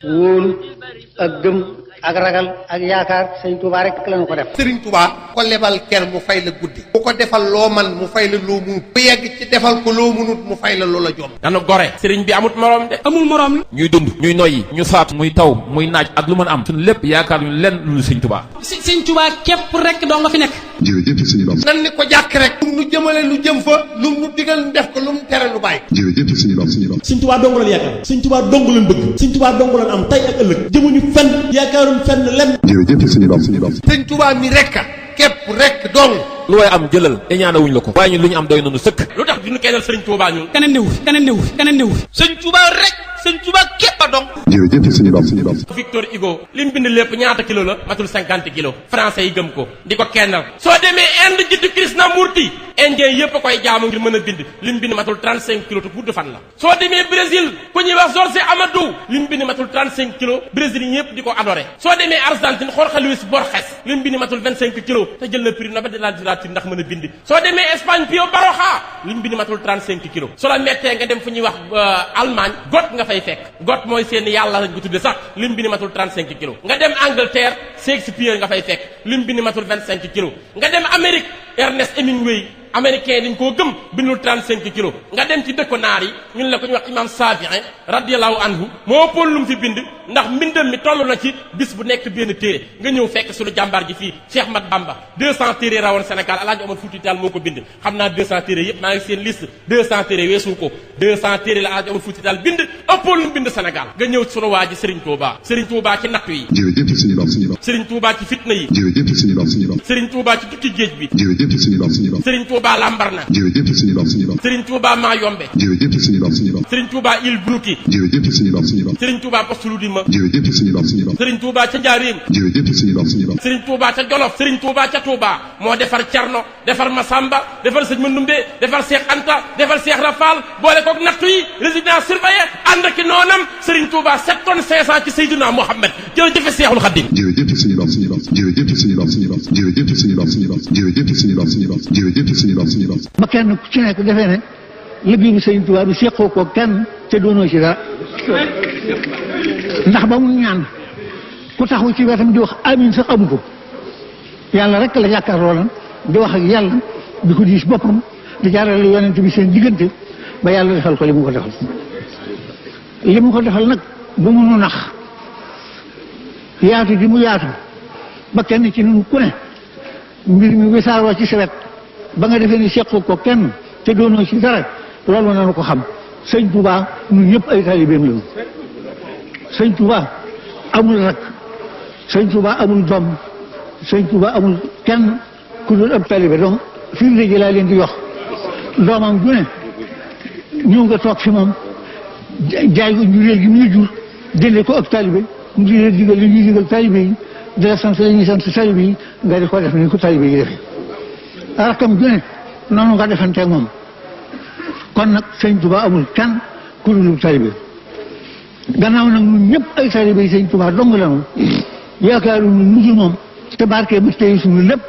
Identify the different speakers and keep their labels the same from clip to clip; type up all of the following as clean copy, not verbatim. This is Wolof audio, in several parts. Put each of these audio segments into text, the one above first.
Speaker 1: wóolu ak gëm ak ragal ak yaakaar sëñ Touba rek lañu ko def.
Speaker 2: Serigne Touba ko lebal ker mu fay la guddi. bu ko defal loo man mu fay la loo munut. bu yegg ci defal ko loo munut mu fay la loola jom.
Speaker 3: dana gore. Serigne bi amut morom de.
Speaker 4: amul morom.
Speaker 3: ñuy dund ñuy noyyi ñu faatu muy taw muy naaj ak lu mën a am suñu lépp yaakaar ñu lenn lu sëñ Touba.
Speaker 4: sëñ Touba képp rek doo nga fi nekk.
Speaker 5: jërëjëf sëñ Bamba.
Speaker 2: nan ni ko jàkk rek. lu mu nu jëmale lu jëm fa. lu mu nu digal nu def ko lu mu tere lu bàyyi.
Speaker 5: jërëjëf sëñ Bamba.
Speaker 6: sëñ Touba dong lañ yaakaar. sëñ Touba dong lañ bëgg. sëñ Touba dong lañ am tey ak ëllëg. jëmuñu fenn yaakaaruñ fenn lenn.
Speaker 5: jërëjëf sëñ Bamba.
Speaker 2: sëñ Touba mi rek a képp rek dong.
Speaker 3: lu waaye am jëlal te ñaanawuñ la ko waaye ñun lu ñu am doy nañu sëkk.
Speaker 4: lu tax duñu kennal sëriñ Touba ñun. keneen newu fi.
Speaker 3: sëñ Touba rek sëñ Touba képp a dong.
Speaker 5: jërëjëf sëñ Bamba.
Speaker 4: Victor Hugo li mu bind lépp ñaata kilo la matul 50 kilos français yi gëm ko di ko kennal. soo demee Inde jiddu Krishnamurti indien yëpp a koy jaamu ngir mën a bind li mu bind matul 35 kilos te gudd fan la. soo demee Brésil ku ñuy wax Jorge Amadou li mu bind matul 35 kilos Brésil yi ñëpp di ko adoré. soo demee Argentine Jorge Luis Borges li mu bind matul 25 kilos te jël na prix Nobel de la littérature ndax mën a bind. soo demee Espagne Pío Baroja li mu bind matul 35 kilos. soo la mettee nga dem fu ñuy wax Allemagne got nga fay fekk got mooy seen yàlla lañ ko tudde sax li mu bind matul 35 kilos. nga dem Angleterre Shakespeare nga fay fekk li mu bind matul 25 kilos. nga dem Amérique Ernest Hemingway américain dañ koo gëm bindul 35 kilos. nga dem ci dëkko naar yi ñun la ko ñu wax imam Shafi'i radiyallahu anhu moo ëppoon lu mu fi bind ndax mbindam mi toll na ci bis bu nekk benn téere nga ñëw fekk suñu jàmbaar ji fii Cheikh Mat Bamba 200 téere rawoon Sénégal Alaaji Omar Fouti Tall moo ko bind xam naa 200 téere yëpp maa ngi seen liste 200 téere weesu ko 200 téere la Alaaji Omar Fouti Tall bind ëppoon lu mu bind Sénégal nga ñëw sunu waa ji Serigne Touba Serigne Touba ci nattu yi
Speaker 5: jërëjëf sëñ Bamba.
Speaker 4: Serigne Touba ci fitna yi
Speaker 5: jërëjëf sëñ Bamba.
Speaker 4: Serigne Touba ci tukki géej bi
Speaker 5: jërëjëf sëñ Bamba.
Speaker 4: Serigne Touba Lambarna
Speaker 5: jërëjëf sëñ Bamba.
Speaker 4: Serigne Touba Mayombe
Speaker 5: jërëjëf sëñ Bamba.
Speaker 4: Serigne Touba Île Brouki
Speaker 5: jërëjëf sëñ Bamba.
Speaker 4: Serigne Touba Poste Loudima
Speaker 5: jërëjëf sëñ Bamba.
Speaker 4: Serigne Touba ca Njaaréem
Speaker 5: jërëjëf sëñ Bamba.
Speaker 4: Serigne Touba ca Jolof Serigne Touba ca Touba moo defar Cerno defar Masamba defar Sëñ Mandumbe defar Cheikh Anta defar Cheikh Rafal boole kook nattu yi résidence surveillée ànd ak noonam Serigne Touba 7 tonnes 500 ci Seydina Mohamed jërëjëf Cheikhul Khadim.
Speaker 5: jërëjëf sëñ Bamba. jërëjëf sëñ Bamba. jërëjëf sëñ Bamba. jërëjëf sëñ Bamba. jërëjëf sëñ Bamba.
Speaker 1: ba kenn ku ci nekk defee ne liggéeyu sëñ Touba du seqoo ko kenn te doonoo ci dara ndax ba mu ñaan ku taxaw ci wetam di wax amin sax amu ko yàlla rek la jàkkaarloo lan di wax ak yàlla di ko diis boppam di jaarale yonent bi seen diggante ba yàlla defal ko li mu ko defal li mu ko defal nag bu mu nu nax yaatu di mu yaatu ba kenn ci nun ku ne mbir mi wisaaroo ci sawet ba nga defee ni sequ ko kenn te doonoo ci dara loolu nanu ko xam sëñ Touba ñun ñëpp ay taalibeem lañu sëñ Touba amul rak sëñ Touba amul doom sëñ Touba amul kenn ku dul ab taalibe donc firnde ji laa leen di wax doomam ju ne ñëw nga toog fi moom jaay ko njureel gi muy jur jëndee ko ak taalibe mu di leen digal li ñuy digal taalibe yi di la sant li ñuy sant taalibe yi nga di ko def ni ko taalibe yi defee rakam ju ne noonu nga defanteeg moom kon nag sëñ Touba amul kenn ku dul taalibe gannaaw nag ñun ñëpp ay taalibe yi sëñ Touba dong la moom yaakaaru ñu mujj moom te barke ba tey suñu lépp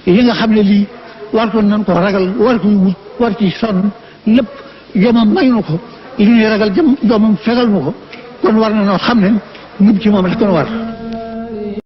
Speaker 1: yi nga xam ne lii war ko nan ko ragal war ko wut war ci sonn lépp jomam may nu ko li ñuy ragal jëm doomam fegal nu ko kon war na noo xam ne ñëpp ci moom rek kon war